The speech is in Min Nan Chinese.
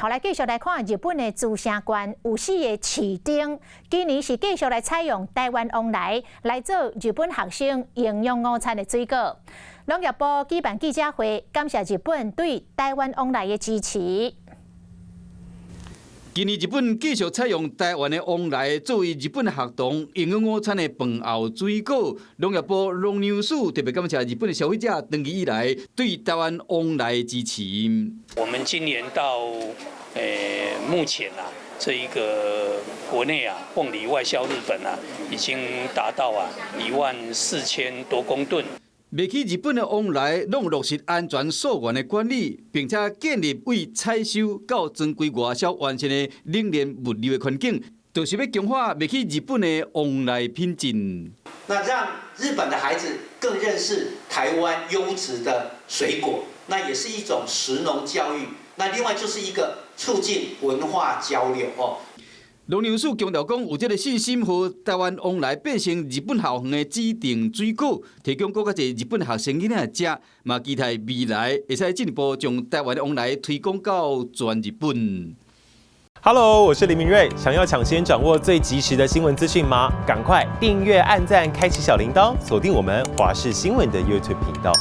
好，來繼續來看日本的茨城縣有四个市町，今年是繼續來採用台灣旺梨來做日本學生營養午餐的水果。農業部舉辦記者會，感謝日本對台灣旺梨的支持。今年日本繼續採用台灣的旺梨作為日本學童營養午餐的飯後水果。農業部農糧署特別感謝日本的消費者長期以來對台灣旺梨的支持。我們今年到目前啊，這一個國內啊，鳳梨外銷日本啊，已經達到啊14,000多公噸。賣去日本的旺梨，攏落實安全溯源的管理，並且建立為採收到裝櫃外銷完成的冷鏈物流的環境，就是欲強化賣去日本的旺梨品質。那讓日本的孩子更認識台灣優質的水果，那也是一種食農教育。那另外就是一個促進文化交流哦。農糧署強調講，有這个信心，予台灣旺梨變成日本校園的指定水果，提供閣較濟日本學生囡仔食，嘛期待未來會使進一步將台灣的旺梨推廣到全日本。 Hello，我是林明瑞，想要搶先掌握最及時的新聞資訊嗎？趕快訂閱、按讚、開啟小鈴鐺，鎖定我們華視新聞的 YouTube 頻道。